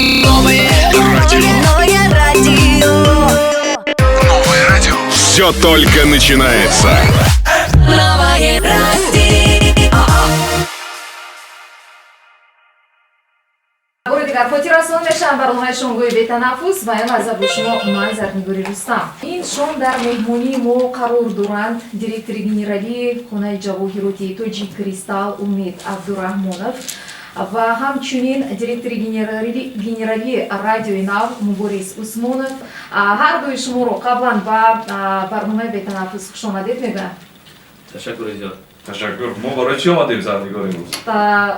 Новое радио. Новое радио. Новое радио. Все только начинается. Новое радио. Бори дигар хотиррасон мешавам, барномаи шомгоҳи бетанаффус ва ин лаҳза бо шумо ман, Зарнигори Рустам. Ин шом дар меҳмонии мо қарор доранд директори генералии хонаи ҷавоҳироти Тоҷик Кристалл Умед Абдураҳмонов ва ҳамчунин директори генералии Радиои Нав Муборис Усмонов. Ҳар дуи шуморо қаблан ба барномаи бетанаффус хушомадед мегӯям. Ташаккури зиёд. Ташаккур. Мо барои чӣ омадем, Зарнигор, имрӯз?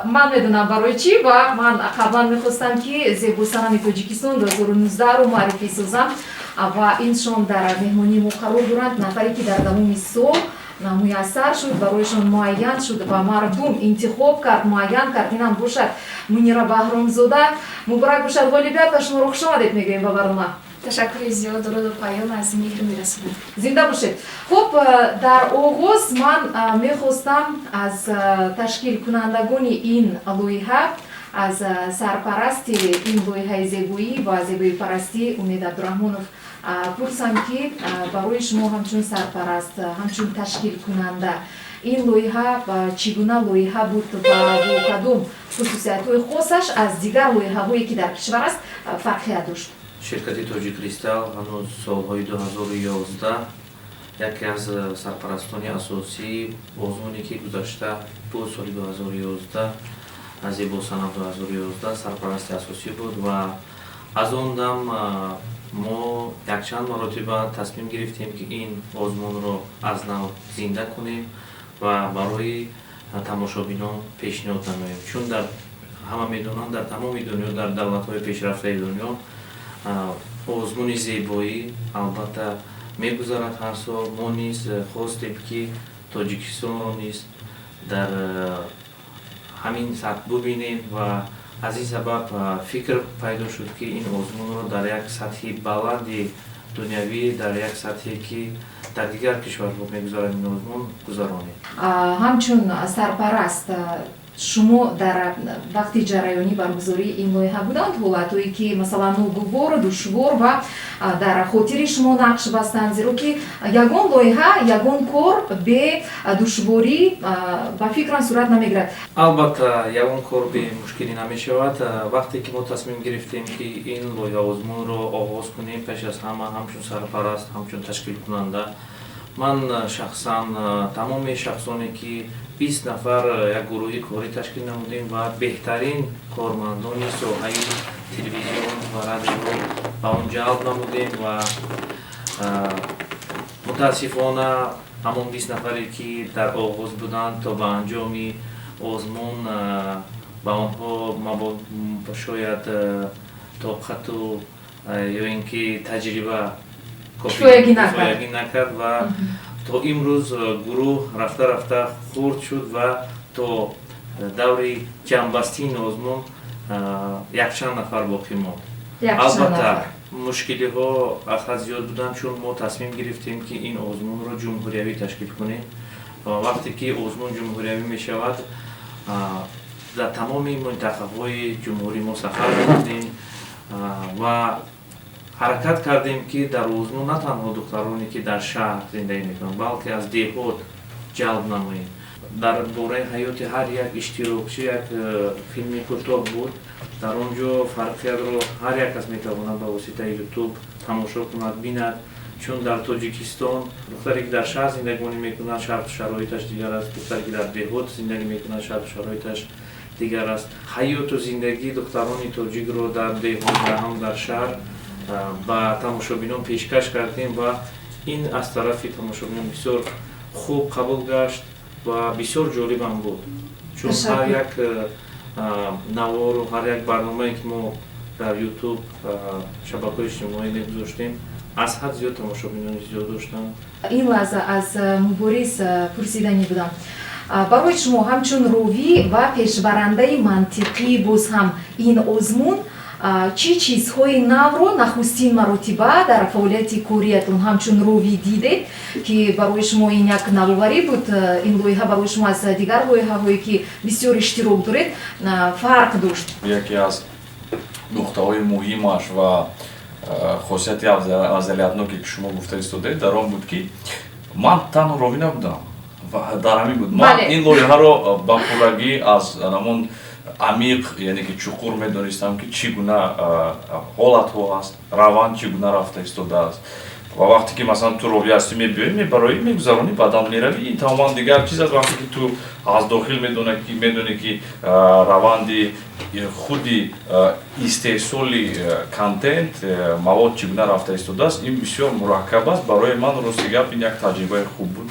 Ман медонам барои чӣ, ва ман қаблан мехостам, ки зебосанами Тоҷикистон 2019-ро муаррифӣ созам. Ва ин шом дар меҳмонии мо қарор доранд нафаре, ки дар давоми сол муяссар шуд, барояшон муайян шуд ва мардум интихоб кард, муайян кард. Инам бошад Мунира Баҳромзода. Муборак бошад ғолибият ва шуморо хушомадед мегӯем ба барнома. Ташаккури зиёд, дуруду паём аз меҳр мерасонам. Зинда бошед. Хуб, дар оғоз ман мехостам аз ташкилкунандагони ин лоиҳа, аз сарпарасти ин лоиҳаи зебоӣ ва зебоипарастӣ Умед Абдураҳмонов пурсам, ки барои шумо ҳамчун сарпараст, ҳамчун ташкилкунанда ин лоиҳа чӣ гуна лоиҳа буд ва бо кадом хусусиятҳои хосаш аз дигар лоиҳаҳое, ки дар кишвар аст, фарқият дошт? Ширкати Тоҷик Кристалл ҳанӯз солҳои 2011 яке аз сарпарастони асосии озмуне, ки гузашта буд соли 2011, Зебосанам 2011, сарпарасти асосӣ буд. Ва аз он дам мо якчанд маротиба тасмим гирифтем, ки ин озмунро аз нав зинда кунем ва барои тамошобинон пешниҳод намоем, чун дар ҳама медонанд, дар тамоми дунё, дар давлатҳои пешрафтаи дунё озмуни зебоӣ албатта мегузарад ҳар сол. Мо низ хостем, ки Тоҷикистонро низ дар ҳамин сатҳ бубинем, ва аз ин сабаб фикр пайдо шуд, ки ин озмунро дар як сатҳи баланди дунявӣ, дар як сатҳе, ки дар дигар кишварҳо мегузарад, ин озмун гузаронем. Ҳамчун сарпараст, шумо дар вақти ҷараёни баргузории ин лоиҳа буданд ҳолатҳое, ки масалан ногувор, душвор ва дар хотири шумо нақш бастанд? Зеро ки ягон лоиҳа, ягон кор бе душворӣ, ба фикрам, сурат намегирад. Албатта, ягон кор бе мушкилӣ намешавад. Вақте ки мо тасмим гирифтем, ки ин лоиҳа озмунро оғоз кунем, пеш аз ҳама ҳамчун сарпараст, ҳамчун ташкилкунанда ман шахсан тамоми шахсоне, ки 20 нафар як гурӯҳи корӣ ташкил намудем ва беҳтарин кормандони соҳаи телевизион ва радиоро ба он ҷалб намудем. Ва мутаассифона, ҳамон 20 нафаре, ки дар оғоз буданд, то ба анҷоми озмун ба онҳо шояд тоқату ё ин ки таҷриба кифоягӣ накард ва то имрӯз гурӯҳ рафта рафта хурд шуд ва то даври ҷамъбастии ин озмун якчанд нафар боқӣ монд. Албатта, мушкилиҳо аз ҳад зиёд буданд, чун мо тасмим гирифтем, ки ин озмунро ҷумҳуриявӣ ташкил кунем. Вақте ки озмун ҷумҳуриявӣ мешавад, дар тамоми минтақаҳои ҷумҳурӣ мо сафар мекунем ва ҳаракат кардем, ки дар озмун на танҳо духтароне, ки дар шаҳр зиндагӣ мекунанд, балки аз деҳот ҷалб намоем. Дар бораи ҳаёти ҳар як иштирокчӣ як филми кӯтоҳ буд. Дар он ҷо фарқиятро ҳар як кас метавонад ба воситаи Ютуб тамошо кунад, бинад, чун дар Тоҷикистон духтаре, ки дар шаҳр зиндагонӣ мекунад, шарту шароиташ дигар аст, духтаре, ки дар деҳот зиндагӣ мекунад, шарту шароиташ дигар аст. Ҳаёту зиндагии духтарони тоҷикро дар деҳот ва ҳам дар шаҳр ба тамошобинон пешкаш кардем ва ин аз тарафи тамошобинон бисёр хуб қабул гашт ва бисёр ҷолибам буд, чун ҳар як навору ҳар як барномае, ки мо дар Ютуб, шабакаҳои иҷтимоӣ мегузоштем, аз ҳад зиёд тамошобинони зиёд доштанд. Ин лаҳза аз Мубориз пурсиданӣ будам: барои шумо ҳамчун ровӣ ва пешбарандаи мантиқӣ боз ҳам ин озмун чӣ чизҳои навро нахустин маротиба дар фаъолияти кориятон ҳамчун ровӣ дидед, ки барои шумо ин як навоварӣ буд, ин лоиҳа барои шумо аз дигар лоиҳаҳое, ки бисёр иштирок доред, фарқ дошт? Яке аз Нуқтаҳои муҳимаш ва хосияти афзалиятноке, ки шумо гуфта истодаед, дар он буд, ки ман танҳо ровӣ набудам ва дар ҳамин буд ман ин лоиҳаро ба пуррагӣ аз ҳамон амиқ, яъне ки чуқур медонистам, ки чӣ гуна ҳолатҳо аст, раванд чӣ гуна рафта истодааст. Ва вақте ки, масалан, ту ровӣ ҳастӣ, мебиёӣ, мебароӣ, мегузаронӣ, баъдан меравӣ, ин тамоман дигар чиз аст. Вақте ки ту аз дохил медонӣ, ки раванди худи истеҳсоли контент, мавод чӣ гуна рафта истодааст, ин бисёр мураккаб аст. Барои ман, рости гап, ин як таҷрибаи хуб буд.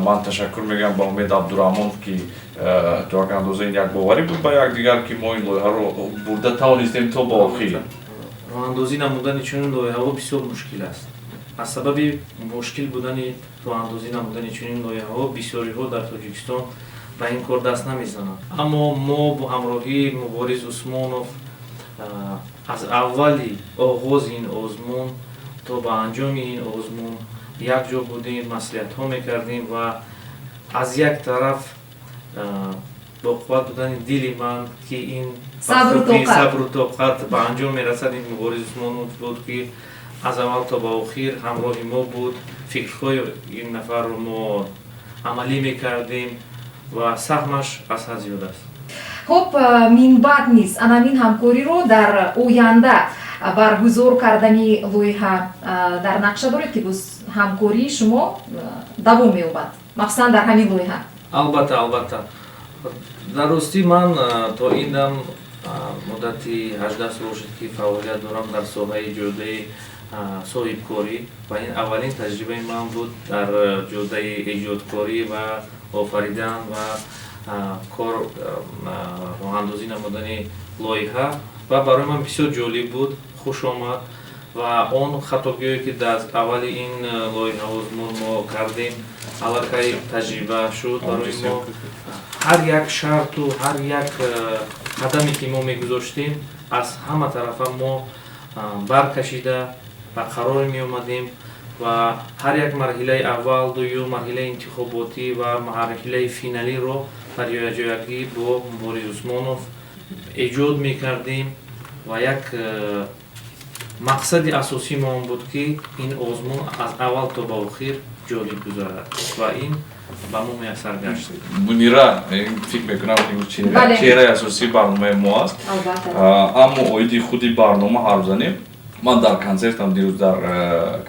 Ман ташаккур мегӯям ба Умед Абдураҳмонов, ки то як андоза ин як боварӣ буд ба якдигар, ки мо ин лоиҳаро бурда тавонистем то ба охир. Роҳандозӣ намудани чунин лоиҳаҳо бисёр мушкил аст. Аз сабаби мушкил будани роҳандозӣ намудани чунин лоиҳаҳо бисёриҳо дар Тоҷикистон ба ин кор даст намезананд. Аммо мо бо ҳамроҳии Мубориз Усмонов аз аввали оғози ин озмун то ба анҷоми ин озмун якҷо будем, маслиҳатҳо мекардем ва аз як тараф бо қувват будани дили ман, ки ин сабру тоқат ба анҷом мерасад, ин Мубориз Усмонов буд, ки аз аввал то ба охир ҳамроҳи мо буд. Фикрҳои ин нафарро мо амалӣ мекардем ва саҳмаш аз ҳад зиёд аст. Хуб, минбаъд низ анамин ҳамкориро дар оянда баргузор кардани лоиҳа дар нақша доред, ки боз ҳамкории шумо давом меёбад, махсусан дар ҳамин лоиҳа? Албатта, албатта. Дар ростӣ, ман то ин дам муддати 18 сол шуд, ки фаъолият дорам дар соҳаи ҷодаи соҳибкорӣ, ва ин аввалин таҷрибаи ман буд дар ҷодаи эҷодкорӣ ва офаридан ва кор роҳандозӣ намудани лоиҳа. Ва барои ман бисёр ҷолиб буд, хуш омад. Ва он хатогиҳое, ки дар аввали ин лоиҳа озмун мо кардем, аллакай таҷриба шуд барои мо. Ҳар як шарту ҳар як қадаме, ки мо мегузоштем, аз ҳама тарафа мо баркашида ба қароре меомадем ва ҳар як марҳилаи аввал, дуюм, марҳилаи интихоботӣ ва марҳилаи финалиро дар якҷоягӣ бо Мубориз Усмонов эҷод мекардем. Ва як мақсади асосии мо он буд, ки ин озмун аз аввал то ба охир ҷолиб гузарад, ва ин ба мо муяссар гашт. Мунира, фикр мекунам, чеҳраи асосии барномаи мо аст. Аммо оиди худи барнома ҳарф занем. Ман дар консертам дирӯз, дар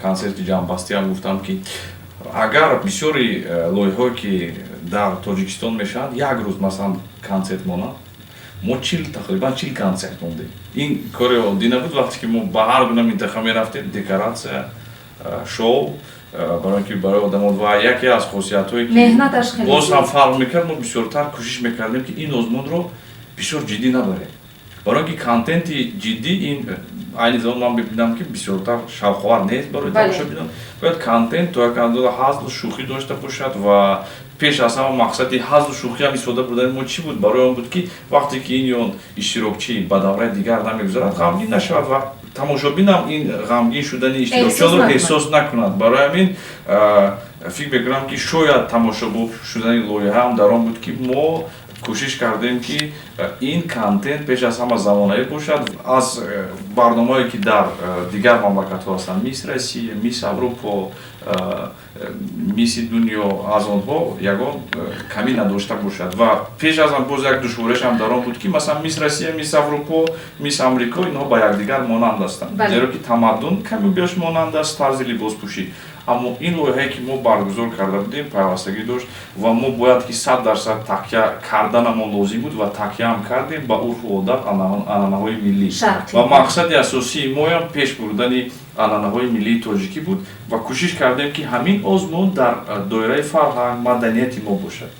консерти ҷамъбастиам гуфтам, ки агар бисёри лоиҳаое, ки дар Тоҷикистон мешаванд, як рӯз, масалан, консерт монанд, мо 40, тақрибан 40 консерт мондем. Ин кори оддӣ набуд. Вақте ки мо ба ҳар гуна минтақа мерафтем, декоратсия, шоу, барои ки барои одамон, ва яке аз хосиятҳое, ки боз ҳам фарқ мекард, мо бисёртар кӯшиш мекардем, ки ин озмунро бисёр ҷиддӣ набарем, барои ки контенти ҷиддӣ ин айни замон ман мебинам, ки бисёртар шавқовар нест барои тамошобинон. Бояд контент то як андоза ҳазлу шӯхӣ дошта бошад. Ва пеш аз ҳама мақсади ҳазлу шӯхиам истифода бурдани мо чӣ буд? Барои он буд, ки вақте ки ин ё он иштирокчӣ ба давраи дигар намегузарад, ғамгин нашавад ва тамошобинам ин ғамгин шудани иштирокчиёнро эҳсос накунад. Барои ҳамин фикр мекунам, ки шояд тамошобоб шудани лоиҳаам дар он буд, ки мо кӯшиш кардем, ки ин контент пеш аз ҳама замонавӣ бошад, аз барномаое, ки дар дигар мамлакатҳо ҳастанд, Мисс Россия, Мисс Аврупо, Мисси Дунё, аз онҳо ягон камӣ надошта бошад. Ва пеш аз он боз як душвориашам дар он буд, ки, масалан, Мисс Россия, Мисс Аврупо, Мисс Амрико, инҳо ба якдигар монанд ҳастанд, зеро ки тамаддун каму беш монанд аст, тарзи либоспӯшӣ. Аммо ин лоиҳае, ки мо баргузор карда будем, пайвастагӣ дошт ва мо бояд ки 100% такя карданамон лозим буд ва такяам кардем ба урфу одат, анъанаҳои миллӣ. Ва мақсади асосии моям пеш бурдани анъанаҳои миллии тоҷикӣ буд ва кӯшиш кардем, ки ҳамин озмун дар доираи фарҳанг, маданияти мо бошад.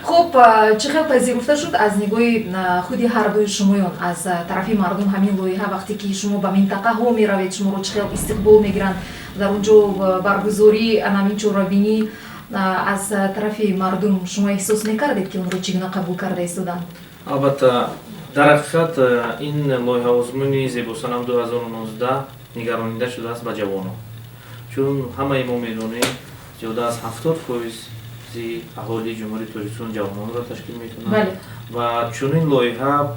Хуб, чӣ хел пазируфта шуд аз нигоҳи худи ҳардуи шумоён, аз тарафи мардум ҳамин лоиҳа? Вақте ки шумо ба минтақаҳо меравед, шуморо чӣ хел истиқбол мегиранд дар он ҷо? Баргузории анамин чорабинӣ аз тарафи мардум шумо эҳсос мекардед, ки онро чӣ гуна қабул карда истоданд? Албатта, дар ҳақиқат, ин лоиҳа озмуни Зебосанам 2019 нигаронида шудааст ба ҷавонон, чун ҳамаи мо медонем, зиёда аз 70 фоизи аҳолии Ҷумҳурии Тоҷикистон ҷавононро ташкил мекунанд. Ва чунин лоиҳа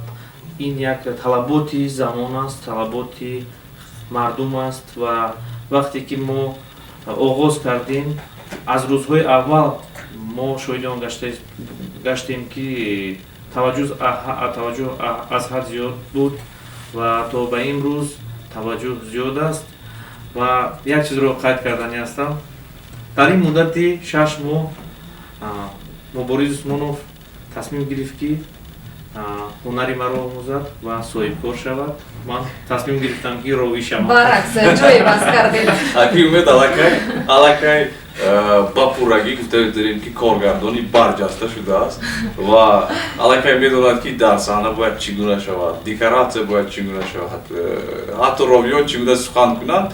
Ин як талаботи замон аст, талаботи мардум аст. Ва вақте ки мо оғоз кардем, аз рӯзҳои аввал мо шоҳиди он гаштем, ки таваҷҷӯҳ аз ҳад зиёд буд ва то ба имрӯз таваҷҷӯҳ зиёд аст. Ва як чизро қайд карданӣ ҳастам: дар ин муддати 6 моҳ Мубориз Усмонов тасмим гирифт, ки ҳунари маро омӯзад ва соҳибкор шавад. Ман тасмим гирифтам, ки ровӣ шавам. Баръакс, ҷое бас кардед. Аки Умед аллакай ба пуррагӣ гуфта метавонем, ки коргардони барҷаста шудааст ва аллакай медонад, ки дар саҳна бояд чӣ гуна шавад, декоратсия бояд чӣ гуна шавад, ҳатто ровиён чӣ гуна сухан кунанд.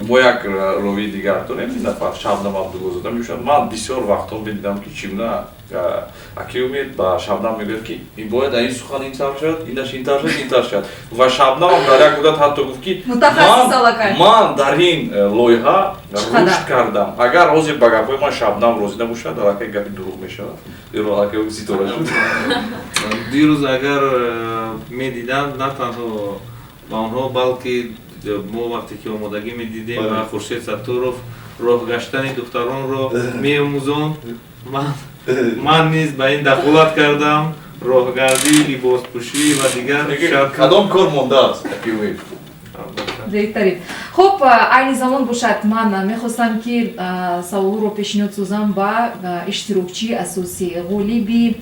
Мо як ровии дигар дорем, ин нафар Шабнам Абдуллозода мешавад. Ман бисёр вақтҳо медидам, ки чӣ гуна аки Умед ба Шабнам мегӯяд, ки ин бояд ин сухан ин тавр шавад, инаш ин тавр шавад, ин тавр шавад. Ва Шабнамам дар як муддат ҳатто гуфт, ки ман дар ин лоиҳа рушд кардам. Агар ҳозир ба гапҳои ман Шабнам розӣ набошад, аллакай гапи дурӯғ мешавад, зеро аллакай ситора шуд. Дирӯз агар медиданд, на танҳо ба онҳо, балки мо вақте ки омодагӣ медидем ва Хуршед Сатторов роҳ гаштани духтаронро меомӯзонд, ман низ ба ин дахолат кардам: роҳгардӣ, либоспӯшӣ ва дигар. Кадом кор мондааст? Беҳтарин. Хуб, айни замон бошад, ман мехостам, ки саволро пешниҳод созам ба иштирокчии асосӣ, ғолиби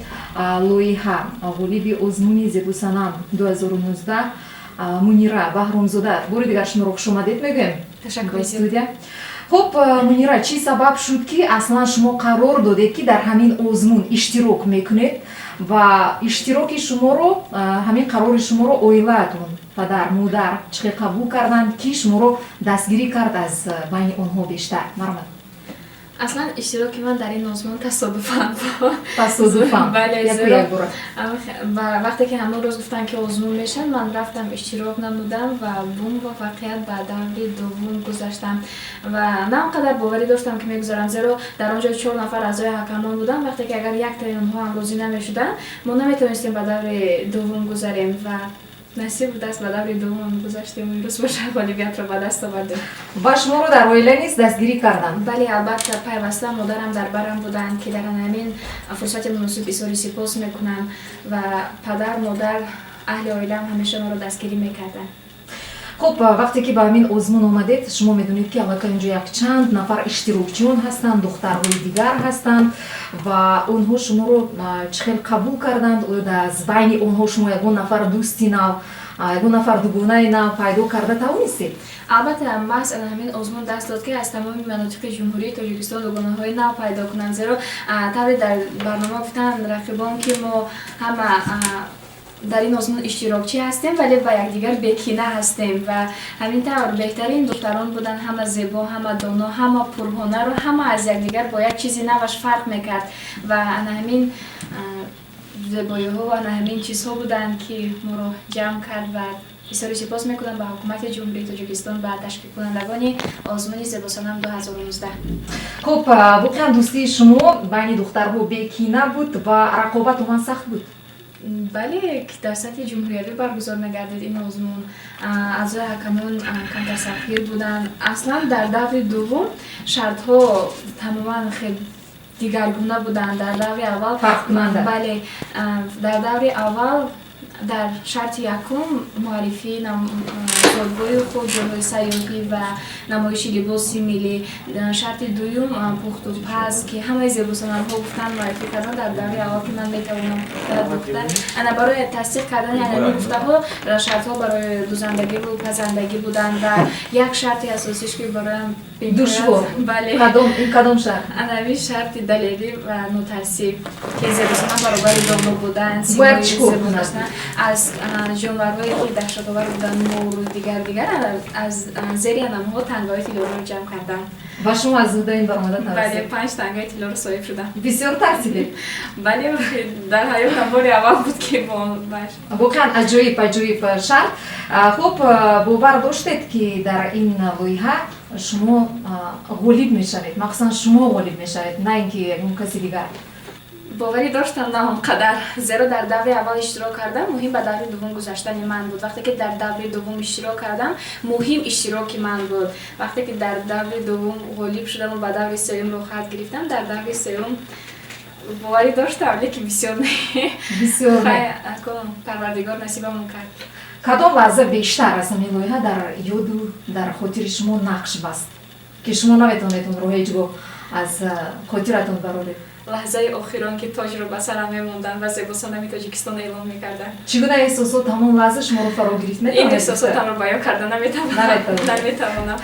лоиҳа, ғолиби озмуни «Зебосанам 2019», Мунира Баҳромзода. Бори дигар шуморо хушомадед мегӯем. Ташаккур. Студия. Хуб, Мунира, чӣ сабаб шуд, ки аслан шумо қарор додед, ки дар ҳамин озмун иштирок мекунед, ва иштироки шуморо, ҳамин қарори шуморо оилаатон, падар, модар чӣ хел қабул карданд, ки шуморо дастгирӣ кард аз байни онҳо бештар? Марҳамат. Аслан иштироки ман дар ин озмун тасодуфан буд. Тасодуфан? Бале. Яку зеро якбора. Ва вақте ки ҳамон рӯз гуфтанд, ки озмун мешавад, ман рафтам, иштирок намудам ва бо муваффақият ба даври дуввум гузаштам. Ва на он қадар боварӣ доштам, ки мегузарам, зеро дар он ҷо чор нафар аъзои ҳакамон буданд. Вақте ки агар яктаи онҳо ҳам розӣ намешуданд, мо наметавонистем ба даври дуввум гузарем. Ва насиб будааст, ба даври дуввум гузаштем, имрӯз боша ғолибиятро ба даст овардем. Ва шуморо дар оила низ дастгирӣ карданд? Бале, албатта, пайваста модарам дар барам буданд, ки дар ҳамин фурсати муносиб изҳори сипос мекунам. Ва падар, модар, аҳли оилаам ҳамеша маро дастгирӣ мекарданд. Хуб, вақте ки ба ҳамин озмун омадед, шумо медонед, ки аллакай инҷо якчанд нафар иштирокчиён ҳастанд, духтарҳои дигар ҳастанд, ва онҳо шуморо чӣ хел қабул карданд? Оё аз байни онҳо шумо ягон нафар дӯсти нав, ягон нафар дугонаи нав пайдо карда тавонистед? Албатта, маҳз ана ҳамин озмун даст дод, ки аз тамоми манотиқи Ҷумҳурии Тоҷикистон дугонаҳои нав пайдо кунанд, зеро тавре дар барнома гуфтанд рақибон, ки мо ҳама дар ин озмун иштирокчӣ ҳастем, вале ба якдигар бекина ҳастем. Ва ҳамин тавр беҳтарин духтарон буданд, ҳама зебо, ҳама доно, ҳама пурҳунару ҳама аз якдигар бо як чизи наваш фарқ мекард. Ва ана ҳамин зебоиҳо ва ана ҳамин чизҳо буданд, ки моро ҷамъ кард. Ва изҳори сипос мекунам ба ҳукумати Ҷумҳурии Тоҷикистон ва ташкилкунандагони озмуни «Зебосанам 2019». Хуб, воқеан дӯстии шумо байни духтарҳо бекина буд ва рақобат умуман сахт буд? Бале, ки дар сатҳи ҷумҳуриявӣ баргузор мегардид ин озмун, аъзои ҳакамон камтар сахтгир буданд. Аслан дар даври дуввум шартҳо тамоман хел дигаргуна буданд. Дар даври аввал Фарқкунанда. Бале, дар даври аввал дар шарти якум муаррифии зодгоҳи худ, ҷойҳои сайёҳӣ ва намоиши либоси миллӣ, шарти дуюм пухту паз, ки ҳамаи зебосанамҳо гуфтанд, муаррифӣ карданд дар даври аввал, ки ман метавонам пухта, духта. Ана барои тасдиқ кардани ҳамин гуфтаҳо шартҳо барои дузандагиву пазандагӣ буданд. Ва як шарти асосиш, ки бароям душвор. Бале. Кадом, ин кадом шарт? Анави шарти далерӣ ва нотарсӣ, ки зебосанам баробари доно будан, Бояд симои чӣ кор зебо кунад? доштан, аз ҷонварҳое, ки даҳшатовар буданд, мору дигар дигар, аз зери анамҳо тангаҳои тиллоро ҷамъ кардан. Ва шумо аз уҳдаи ин баромада Бале. тавонистед? Панҷ тангаи тиллоро соҳиб шудам. Бисёр тарсидед? Бале, дар ҳаётам бори аввал буд, ки бо баш. Воқеан аҷоиб, аҷоиб шарт. Хуб, бовар доштед, ки дар ин лоиҳа шумо ғолиб мешавед, махсусан шумо ғолиб мешавед, на ин ки ягон каси дигар? Боварӣ доштам, на он қадар, зеро дар даври аввал иштирок кардам, муҳим ба даври дуввум гузаштани ман буд. Вақте ки дар даври дуввум иштирок кардам, муҳим иштироки ман буд. Вақте ки дар даври дуввум ғолиб шудаму ба даври сеюм роҳхат гирифтам, дар даври сеюм боварӣ доштам, лекин бисёр не. Бисёр. Парвардигор насибамон кард. Кадом лаҳза бештар аз ҳамин лоиҳа дар ёду дар хотири шумо нақш баст, ки шумо наметавонед онро ҳеҷ гоҳ аз хотиратон бароред? Лаҳзаи охирон, ки тоҷро ба сарам мемонданд ва зебосанами Тоҷикистон эълон мекарданд. Чӣ гуна эҳсосот ҳамон лаҳза шуморо фаро гирифт? Ин эҳсосотамро баён карда наметавонам,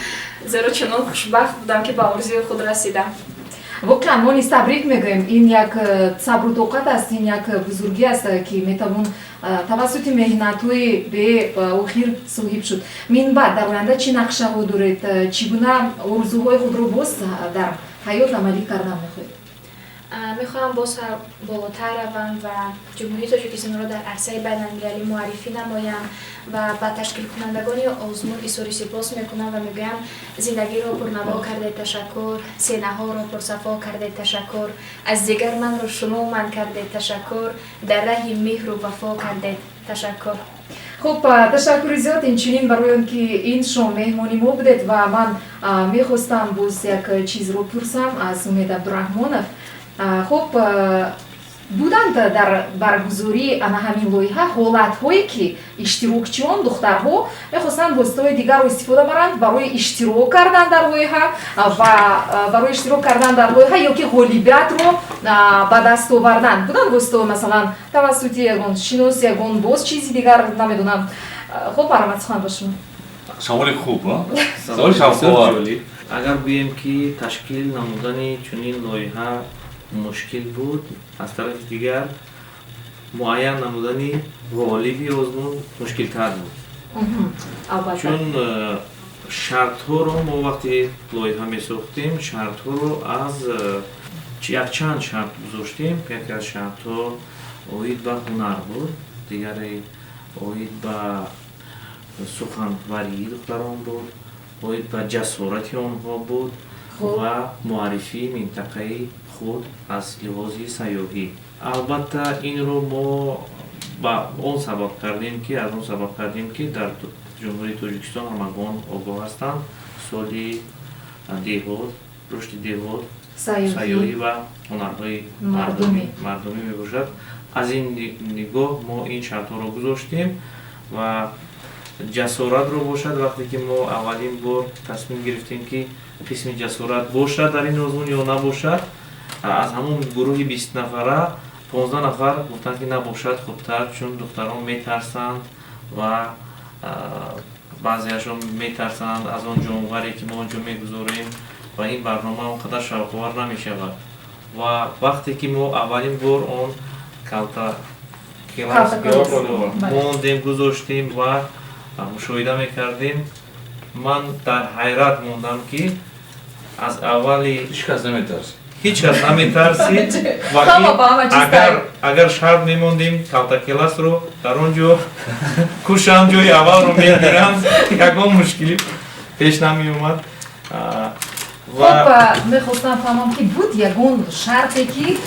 зеро чунон хушбахт будам, ки ба орзуи худ расидам. Воқеан, мо низ табрик мегӯем. Ин як сабру тоқат аст, ин як бузургӣ аст, ки метавон тавассути меҳнатҳои беохир соҳиб шуд. Минбаъд дар оянда чӣ нақшаҳо доред? Чӣ гуна орзуҳои худро боз дар ҳаёт амалӣ кардан мехоҳед? Мехоҳам боз болотар равам ва Ҷумҳурии Тоҷикистонро дар арсаи байналмилалӣ муаррифӣ намоям ва ба ташкилкунандагони озмун изҳори сипос мекунам ва мегӯям: зиндагиро пурнаво кардед, ташаккур, сенаҳоро пурсафо кардед, ташаккур, аз дигар манро шумо ман кардед, ташаккур, дар раҳи меҳру вафо кардед, ташаккур. Хуб, ташаккури зиёд инчунин барои он ки ин шом меҳмони мо будед. Ва ман мехостам боз як чизро пурсам аз Умед Абдураҳмонов. Хуб, буданд дар баргузории ана ҳамин лоиҳа ҳолатҳое, ки иштирокчиён, духтарҳо мехостанд воситаҳои дигарро истифода баранд барои иштирок кардан дар лоиҳа ва барои иштирок кардан дар лоиҳа ё ки ғолибиятро ба даст овардан? Буданд воситаҳо, масалан, тавассути ягон шинос, ягон боз чизи дигар, намедонам? Хуб, марҳамат, сухан ба шумо. Саволи хуб, саволи шавқовар. Агар гӯем, ки ташкил намудани чунин лоиҳа мушкил буд, аз тарафи дигар муайян намудани ғолиби озмун мушкилтар буд, чун шартҳоро мо вақте лоиҳа месохтем, шартҳоро аз якчанд шарт гузоштем. Яке аз шартҳо оид ба ҳунар буд, дигаре оид ба суханварии духтарон буд, оид ба ҷасорати онҳо буд ва муаррифии минтақаи худ аз лиҳози сайёҳӣ. Албатта, инро мо ба он сабаб кардем ки аз он сабаб кардем, ки дар Ҷумҳурии Тоҷикистон ҳамагон огоҳ ҳастанд, соли деҳот, рушди деҳот, сайёҳӣ ва ҳунарҳои мардумӣ мебошад. Аз ин нигоҳ мо ин шартҳоро гузоштем. Ва ҷасоратро бошад, вақте ки мо аввалин бор тасмим гирифтем, ки қисми ҷасорат бошад дар ин озмун ё набошад, аз ҳамон гурӯҳи 20 нафара 15 нафар гуфтанд, ки набошад хубтар, чун духтарон метарсанд ва баъзеашон метарсанд аз он ҷонваре, ки мо он ҷо мегузорем, ва ин барнома он қадар шавқовар намешавад. Ва вақте ки мо аввалин бор он калта мондем, гузоштем ва мушоҳида мекардем, ман дар ҳайрат мондам, ки аз аввали ҳеҷ кас наметарсид. Ҳеҷ кас наметарсид. Ва агар шарт мемондем, калтакеласро дар он ҷо кушам, ҷои аввалро мегиранд, ягон мушкилӣ пеш намеомад. Хуб, мехостам фаҳмам, ки буд ягон шарте, ки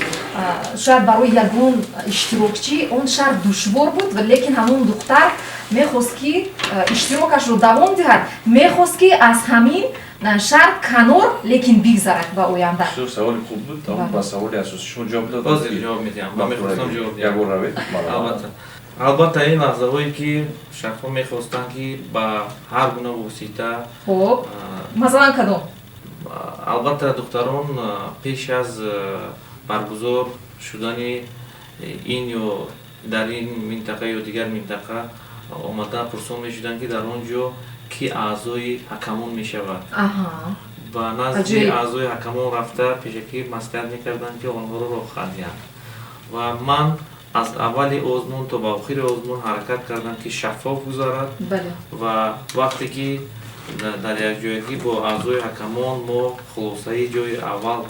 шояд барои ягон иштирокчӣ он шарт душвор буд, лекин ҳамон духтар мехост, ки иштирокашро давом диҳад, мехост, ки аз ҳамин шарт канор, лекин бигзарад ба оянда? Саволи хуб буд. Ба саволи асосӣ шумо ҷавоб дод. Ҷавоб медиҳам, мехостам ҷавоб. Ягон равед. Албатта, албатта, ин лаҳзаҳое, ки шартҳо мехостанд, ки ба ҳар гуна восита. Хуб, масалан, кадом? Албатта, духтарон пеш аз баргузор шудани ин ё дар ин минтақа ё дигар минтақа омада пурсон мешуданд, ки дар он ҷо ки аъзои ҳакамон мешавад. Ба назди аъзои ҳакамон рафта, пешакӣ маслиҳат мекарданд, ки онҳоро роҳхат диҳанд. Ва ман аз аввали озмун то ба охири озмун ҳаракат кардам, ки шаффоф гузарад. Ва вақте ки дар якҷоягӣ бо аъзои ҳакамон мо хулосаи ҷои аввал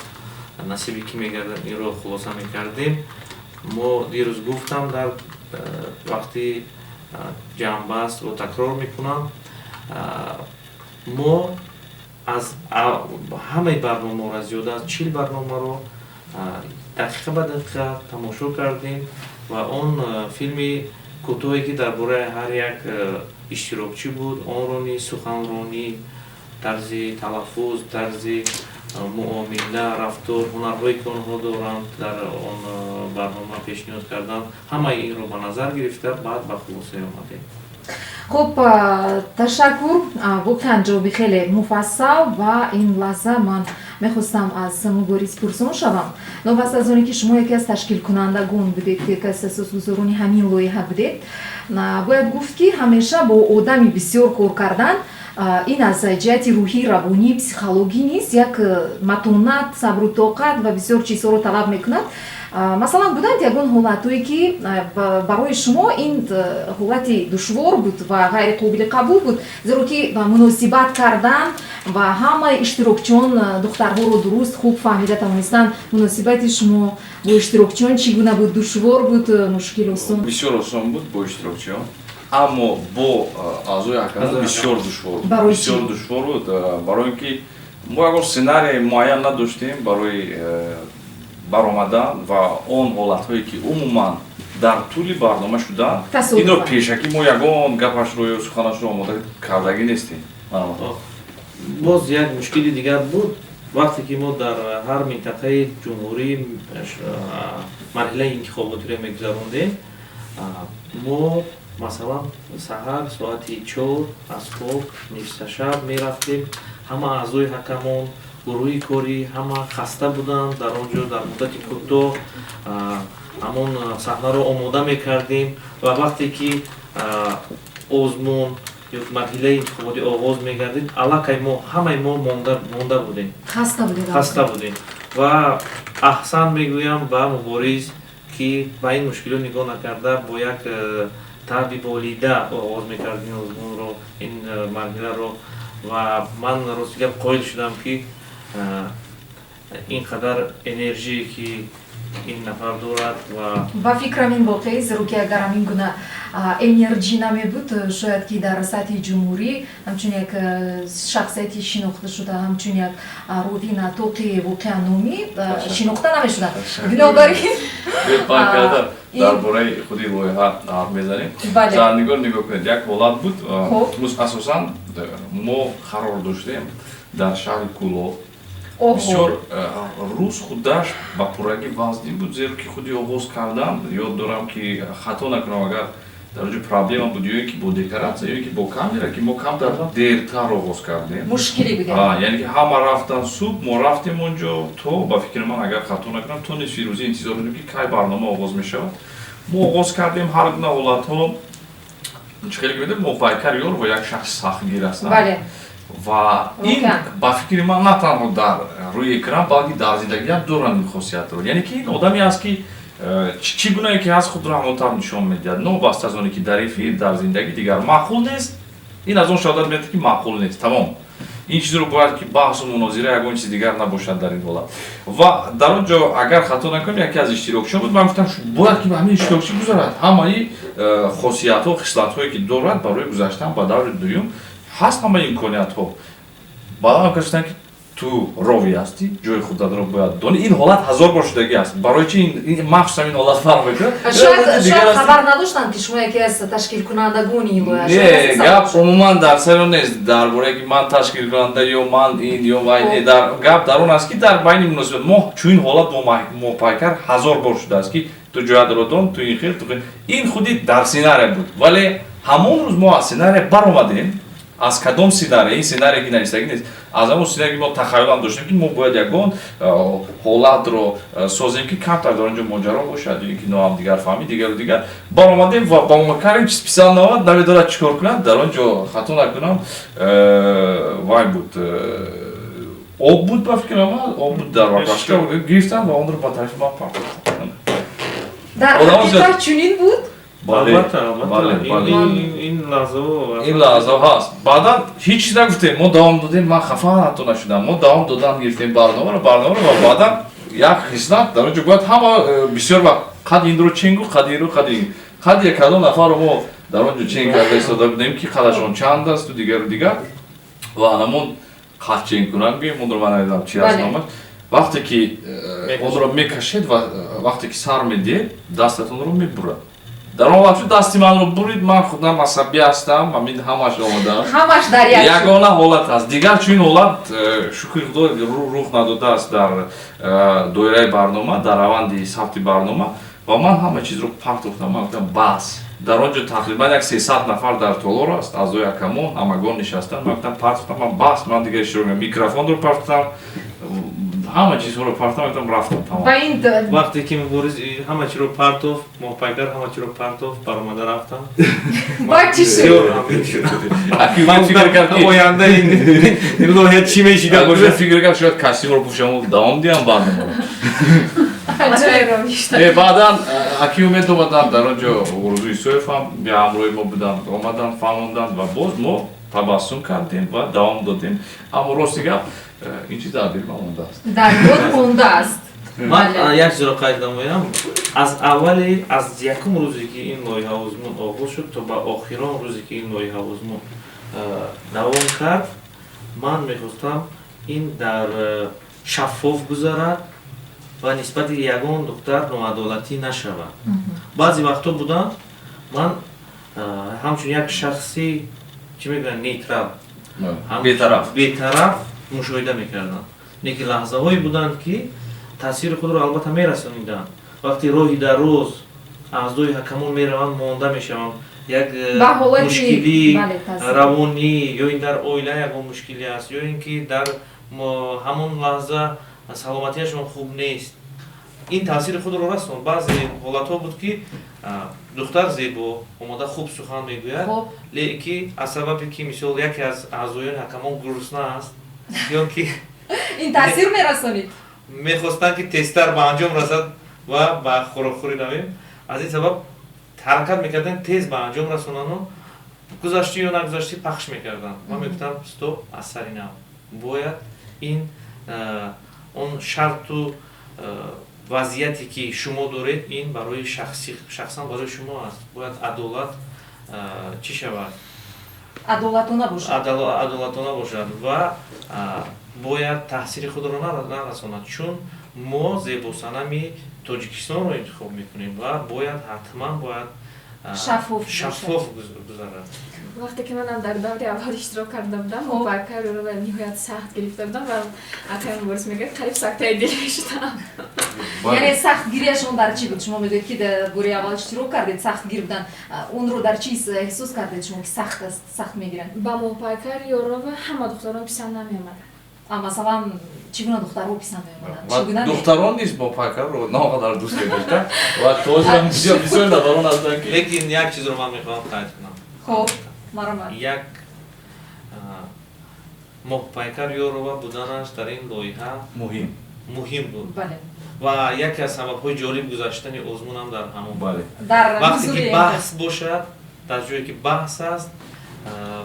насиби кӣ мегардад, инро хулоса мекардем, мо дирӯз гуфтам, дар вақти ҷамъбастро такрор мекунам, мо аз ҳамаи барномаро, зиёда аз 40 барномаро Дақиқа ба дақиқа тамошо кардем ва он филми кӯтоҳе, ки дар бораи ҳар як иштирокчӣ буд, онро низ, суханронӣ, тарзи талаффуз, тарзи муомила, рафтор, ҳунарҳое, ки онҳо доранд, дар он барнома пешниҳод карданд, ҳамаи инро ба назар гирифта, баъд ба хулосае омадем. Хуб, ташаккур, воқеан ҷавоби хеле муфассал. Ва ин лаҳза ман мехостам аз Мубориз пурсон шавам. Новобаста аз оне ки шумо яке аз ташкилкунандагон будед, яке аз асосгузорони ҳамин лоиҳа будед, бояд гуфт, ки ҳамеша бо одами бисёр кор кардан ин аз ҷиҳати рӯҳӣ, равонӣ, психологӣ низ як матонат, сабру тоқат ва бисёр чизҳоро талаб мекунад. Масалан, буданд ягон ҳолатҳое, ки барои шумо ин ҳолати душвор буд ва ғайриқобили қабул буд, зеро ки муносибат кардан ва ҳамаи иштирокчиён, духтарҳоро дуруст, хуб фаҳмида тавонистан, муносибати шумо бо иштирокчиён чӣ гуна буд? Душвор буд, мушкил, осон? Бисёр осон буд бо иштирокчиён, аммо бо аъзои ҳакамон бисёр душвор буд, бисёр душвор буд, барои ин ки мо ягон сценарияи муайян надоштем барои баромадан ва он ҳолатҳое, ки умуман дар тӯли барнома шуданд, инро пешакӣ мо ягон гапашро ё суханашро омода кардагӣ нестем. Боз як мушкили дигар буд. Вақте ки мо дар ҳар минтақаи ҷумҳурӣ марҳилаи интихоботиро мегузарондем, мо, масалан, саҳар соати 4 аз хоб, нимашаб мерафтем. Ҳама аъзои ҳакамон, гурӯҳи корӣ, ҳама хаста буданд. Дар он ҷо дар муддати кӯтоҳ ҳамон саҳнаро омода мекардем ва вақте ки озмун ё марҳилаи интихоботӣ оғоз мегардид, аллакай мо, ҳамаи мо монда будем. Хаста будед. Хаста будем. Ва аҳсан мегӯям ба Мубориз, ки ба ин мушкилот нигоҳ накарда, бо як таъби болида оғоз мекард ин озмунро, ин марҳиларо. Ва ман, рости гап, қоил шудам, ки ин қадар энержие, ки ин нафар дорад ва Ба фикрам, ин воқеӣ, зеро ки агар ҳамин гуна энерҷӣ намебуд, шояд ки дар сатҳи ҷумҳурӣ ҳамчун як шахсияти шинохташуда, ҳамчун як ровӣ, нотиқи воқеан номӣ шинохта намешуданд. Бинобар ин Дар бораи худи лоиҳа ҳарф мезанем. Зарнигор, нигоҳ кунед, як ҳолат буд. Асосан мо қарор доштем дар шаҳри Кӯлоб. Бисёр рӯз худаш ба пуррагӣ вазнин буд, зеро ки худи оғоз кардан, ёд дорам, ки хато накунам, агар дар онҷо проблема буд ё ки бо декоратсия, ё ки бо камера, ки мо камтар дертар оғоз кардем. Мушкилӣ буд. Яъне ки ҳама рафтан субҳ, мо рафтем онҷо то, ба фикри ман, агар хато накунам, то нисфи рӯзӣ интизор будем, ки кай барнома оғоз мешавад. Мо оғоз кардем, ҳар гуна ҳолатҳо. Чӣ хеле ки медонем, Мопайкар Ёрова як шахси сахтгир ҳастанд ва ин, ба фикри ман, на танҳо дар рӯи экран, балки дар зиндагиам доранд ин хосиятро. Яъне ки ин одаме аст, ки чӣ гунае ки ҳаст, худро ҳамон тавр нишон медиҳад, новобаста аз оне ки дар эфир, дар зиндагӣ дигар маъқул нест. Ин аз он шаҳодат медиҳад, ки маъқул нест, тамом. Ин чизро бояд ки баҳсу мунозира, ягон чизи дигар набошад дар ин ҳолат. Ва дар он ҷо, агар хато накунам, яке аз иштирокчиён буд. Ман гуфтам, бояд ки ба ҳамин иштирокчӣ гузарад, ҳамаи хосиятҳо, хислатҳое, ки дорад, барои гузаштан ба даври дуюм ҳаст ҳамаи имкониятҳо. Баъдан гуфтанд, ки ту ровӣ ҳастӣ, ҷои худатро бояд донӣ. Ин ҳолат ҳазор бор шудагӣ аст. Барои чи махсусан ин ҳолат фарқ мекунад? Шояд хабар надоштанд, ки шумо яке аз ташкилкунандагони ин лоиҳа. Не, гап умуман дар сари он нест, дар бораe ки ман ташкилкунанда ё ман ин ё вай. Не, гап дар он аст, ки дар байни муносибат мо чунин ҳолат бо Мопайкар ҳазор бор шудааст, ки ту ҷоятро дон, ту ин хел, ту ин. Худи дар сценария буд, вале ҳамон рӯз мо аз сценария баромадем. Аз кадом сценария? Ин сценарие ки нависагӣ нест, аз ҳамон сценарие ки мо тахайюлам доштем, ки мо бояд ягон ҳолатро созем, ки камтар дар он ҷо моҷаро бошад ё ки ноҳамдигарфаҳмӣ, дигару дигар. Баромадем ва ба Мопайкар ин чиз писанд наомад, намедонад чӣ кор кунад. Дар он ҷо, хато накунам, вай буд, об буд, ба фикрам, об буд, дар баклажка гирифтам ва онро ба тарафи ман партофтам. Дар ҳақиқат чунин буд? Ин лаҳзаҳо Ин лаҳзаҳо ҳаст. Баъдан ҳеҷ чиз нагуфтем, мо давом додем. Ман хафа ҳатто нашудам. Мо давом додан гирифтем барномаро ва баъдан як хислат дар он ҷо бояд ҳама бисёр вақт қад инро ченгу, қад инро, қад ин, қад як кадом нафарро мо дар он ҷо чен карда истода будем, ки қадашон чанд асту дигару дигар. Ва анамон қад чен кунам, гӯем, онро ман намедонам чи аст номаш. Вақте ки онро мекашед ва вақте ки сар медиҳед, дастатонро мебурад. Дар он вақт дасти манро бурид, ман худам асабӣ ҳастам, ҳамин ҳамаш омадааст. Ҳамаш дар як ягона ҳолат аст. Дигар чунин ҳолат, шукри Худо, рух надодааст дар доираи барнома, дар раванди сабти барнома. Ва ман ҳама чизро партофтам, ман гуфтам бас. Дар он ҷо тақрибан як 300 нафар дар толор аст, аъзои ҳакамон ҳамагон нишастанд. Ман гуфтам партофтам, ман бас, ман дигар иштирок намекунам. Микрофонро партофтам, ҳама чизҳоро партофтам, гуфтам рафтам, тамом. Ва ин вақте ки Мубориз ҳама чиро партофт, Моҳпайкар ҳама чиро партофт, баромада рафтам. Баъд чӣ шуд? Ман фикр кардам оянда ин лоиҳа чӣ мешида бошад. Фикр кардам шояд костюмро пӯшам, давом диҳам барномаро. Баъдан аки Умед омаданд, дар он ҷо Орзу Исоев ҳам ҳамроҳи мо буданд, омаданд, фаҳмонданд ва боз мо табассум кардем ва давом додем. Аммо рости гап, ин чиз дар дил ман мондааст. Дар ёд мондааст. Ман як чизро қайд намоям. Аз аввали, аз якум рӯзе ки ин лоиҳа озмун оғоз шуд то ба охирон рӯзе ки ин лоиҳа озмун давом кард, ман мехостам ин дар шаффоф гузарад ва нисбати ягон духтар ноадолатӣ нашавад. Баъзе вақтҳо буданд, ман ҳамчун як шахси, чӣ мегӯянд, нейтрал, бетараф мушоҳида мекардам. Лекин лаҳзаҳое буданд, ки таъсири худро албатта мерасониданд. Вақте роҳи дароз аъзои ҳакамон мераванд, монда мешаванд, як мушкилӣ равонӣ ё ин дар оила ягон мушкилӣ аст, ё ин ки дар ҳамон лаҳза саломатиашон хуб нест, ин таъсири худро расонд. Баъзе ҳолатҳо буд, ки духтар зебо омода, хуб сухан мегӯяд, лекин аз сабабе ки мисол яке аз аъзоёни ҳакамон гурусна аст ё ки ин таъсир мерасонид, мехостанд ки тезтар ба анҷом расад ва ба хӯрокхӯрӣ равем, аз ин сабаб ҳаракат мекарданд тез ба анҷом расонану гузаштӣ ё нагузаштӣ пахш мекарданд. Ман мегуфтам стоп, аз сари нав бояд ин он шарту вазъияте ки шумо доред, ин барои шахсан барои шумо аст, бояд адолат чӣ шавад, адолатона бошад, адолатона бошад ва бояд таъсири худро нарасонад, чун мо зебосанами Тоҷикистонро интихоб мекунем ва бояд ҳатман бояд шаффоф гузарад. Вақте ки манам дар даври аввал иштирок карда будам, Моҳпайкарро ниҳоят сахт гирифта будам ва акай Мубориз мегӯяд, қариб сактаи дил мешудам. Яъне сахтгириашон дар чӣ буд? Шумо мегӯед, ки дар бори аввал иштирок кардед, сахтгир буданд. Онро дар чӣ эҳсос кардед шумо, ки сахт аст, сахт мегиранд? Ба Моҳпайкар Ёрова ҳама духтарон писанд намеомаданд. Масалан, чӣ гуна духтарҳо писанд меомаданд? Духтарон низ Моҳпайкарро на он қадар дӯст медоштанд ва то ҳозир ҳам бисёр нафарон ҳастанд, ки лекин як чизро ман мехоҳам қайд кунам. Хоб, марҳамат. Як Моҳпайкар Ёрова буданаш дар ин лоиҳа муҳим буд ва яке аз сабабҳои ҷолиб гузаштани озмунам дар ҳамон. Вақте ки баҳс бошад, дар ҷое ки баҳс аст,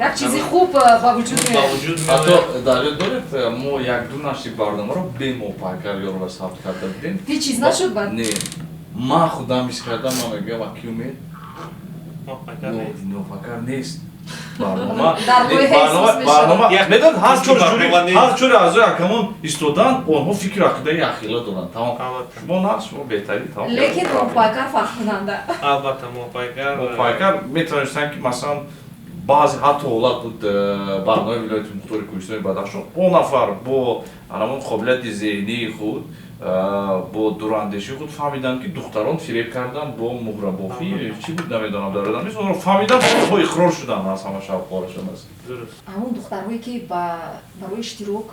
як чизи хуб ба вуҷуд меояд. Ҳатто дар ёд доред, мо як-ду нашри барномаро бе Моҳпайкар Ёрова сабт карда будем. Ҳеҷ чиз нашуд баъд? Не, ман худам ҳис кардам, ман мегӯям, аки Умед, Моҳпайкар нест. Барнома барнома медонед, ҳар чори аъзои ҳакамон истоданд, онҳо фикру ақидаи якхела доранд. Тамом, шумо на, шумо беҳтарин, тамом. Лекин Моҳпайкар фарқкунанда. Албатта, Моҳпайкар метавонистанд, ки масалан баъзе ҳатто ҳолат буд, барномаи вилояти мухтори Кӯҳистони Бадахшон, он нафар бо ҳамон қобилияти зеҳнии худ, бо дурандешии худ фаҳмиданд, ки духтарон фиреб карданд бо муҳрабофӣ, чӣ буд намедонам, дар ёдам нест, онро фаҳмиданд, онҳо иқрор шуданд, аз ҳама шавқворашон аст. Ҳамон духтарҳое ки барои иштирок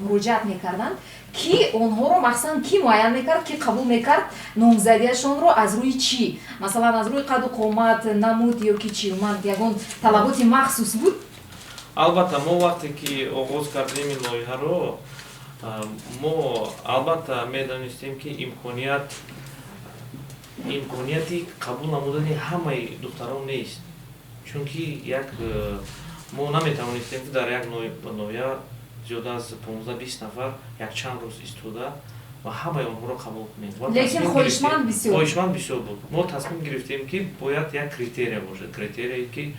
муроҷиат мекарданд, ки онҳоро махсусан ки муайян мекард, ки қабул мекард номзадиашонро аз рӯи чӣ? Масалан, аз рӯи қаду қомат, намуд ё ки чӣ? Ман ягон талаботи махсус буд? Албатта, мо вақте ки оғоз кардем ин лоиҳаро, мо албатта медонистем, ки имконияти қабул намудани ҳамаи духтарон нест, чунки як мо наметавонистем, ки дар як ноҳия зиёда аз 15-20 нафар якчанд рӯз истода ва ҳамаи онҳоро қабул кунем. Лекин хоҳишманд бисёр. Хоҳишманд бисёр буд. Мо тасмим гирифтем, ки бояд як критерия бошад, критерие ки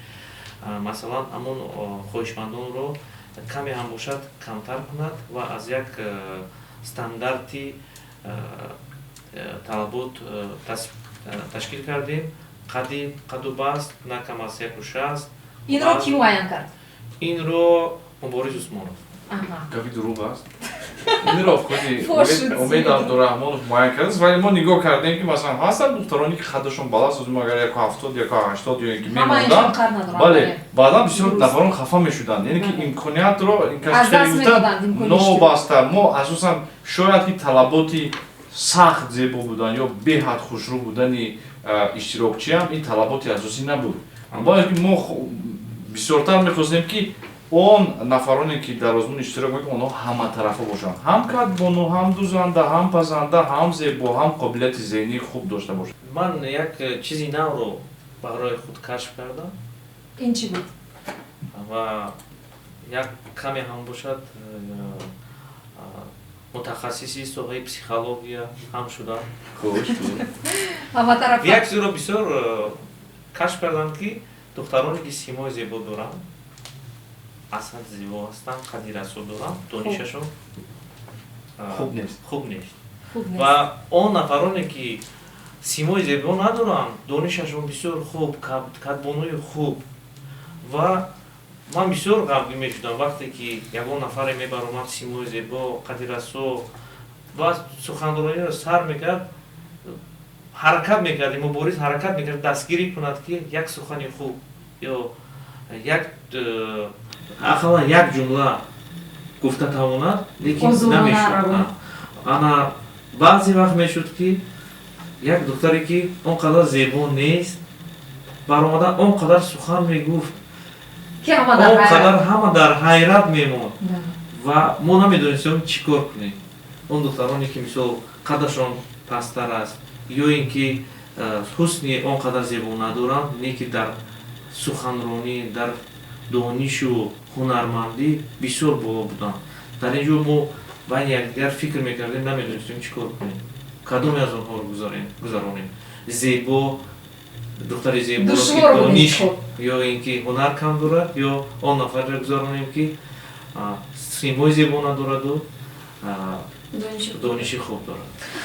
масалан ҳамон хоҳишмандонро каме ҳам бошад камтар кунад ва аз як Стандарти талабот ташкил кардем. Қади қаду баст на кам аз 1,60. Инро кӣ муайян кард? Инро Мубориз Усмонов. Гапи дурӯғ аст. Инро худи Умед Абдураҳмонов муайян кардааст, вале мо нигоҳ кардем, ки масалан ҳастанд духтароне, ки қадашон баланд аст, агар 1,70, 1,80 ё ин ки мемонданд, бале, баъдан бисёр нафарон хафа мешуданд, яъне ки имкониятро новобаста. Мо асосан шояд ки талаботи сахт зебо будан ё беҳад хушрӯ будани иштирокчиам ин талаботи асосӣ набуд, балки мо бисёртар мехостем, ки он нафароне, ки дар озмун иштирок мекунанд, онҳо ҳаматарафа бошанд: ҳам кадбону, ҳам дузанда, ҳам пазанда, ҳам зебо, ҳам қобилияти зеҳнии хуб дошта бошанд. Ман як чизи навро барои худ кашф кардам. Ин чӣ буд? Ва як каме ҳам бошад, мутахассиси соҳаи психология ҳам шудам. Як чизро бисёр кашф кардам, ки духтароне, ки симои зебо доранд, асад зебо ҳастанд, қади расо доранд, донишашон хуб нест. Хуб нест. Ва он нафароне, ки симои зебо надоранд, донишашон бисёр хуб, кадбонуи хуб. Ва ман бисёр ғамгин мешудам, вақте ки ягон нафаре мебаромад, симои зебо, қади расо, ва суханрониро сар мекард, ҳаракат мекард, Мубориз ҳаракат мекард дастгирӣ кунад, ки як сухани хуб ё як ақаллан як ҷумла гуфта тавонад, лекин намешуд. Ана баъзе вақт мешуд, ки як духтаре, ки он қадар зебо нест, баромада он қадар сухан мегуфт, он қадар ҳама дар ҳайрат мемонд ва мо намедонистем, чӣ кор кунем. Он духтароне, ки мисол қадашон пасттар аст ё ин ки ҳусни он қадар зебо надоранд, не ки дар суханронӣ, дар донишу ҳунармандӣ бисёр боло буданд. Дар ин ҷо мо байни якдигар фикр мекардем, намедонистем, чӣ кор кунем, кадоме аз онҳоро гузаронем: зебо, духтари зеборо, ки дониш ё ин ки ҳунар кам дорад, ё он нафарро гузаронем, ки симои зебо надораду дониши хуб дорад.